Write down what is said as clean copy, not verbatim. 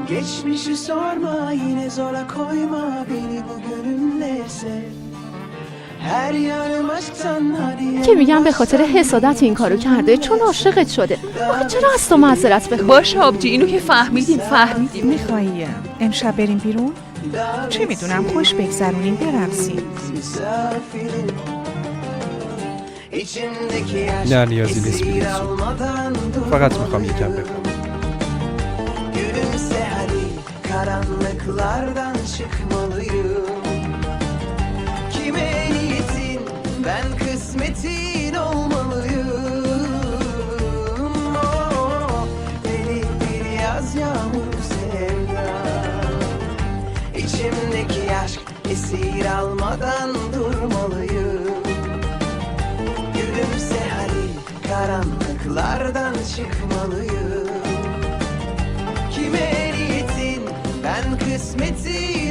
Geçmişi sorma, yine zora koyma beni, bugünümle sev. Her yanım aşktan, hadi. که میگم به خاطر حسادت این کارو کرده، چون عاشقت شده. آخه چرا از تو معذرت بخواد؟ باشه آبجی، اینو که فهمیدیم فهمیدیم. میخوای امشب بریم بیرون؟ چه میدونم، خوش بگذرونیم، برقصیم. Misafirim. İçimdeki aşk نه، نیازی نیست esir بیرون سو. almadan فقط میخوام یکم durmalıyım. بخوابم. Gülümse hadi, karanlıklardan çıkmalıyım. Kime niyetin, ben kısmetin olmalıyım. Oh, deli bir yaz yağmuru sevda. İçimdeki aşk esir almadan durmalıyım. Gülümse hadi, karanlıklardan çıkmalıyım. Kime niyetin, ben kısmetin.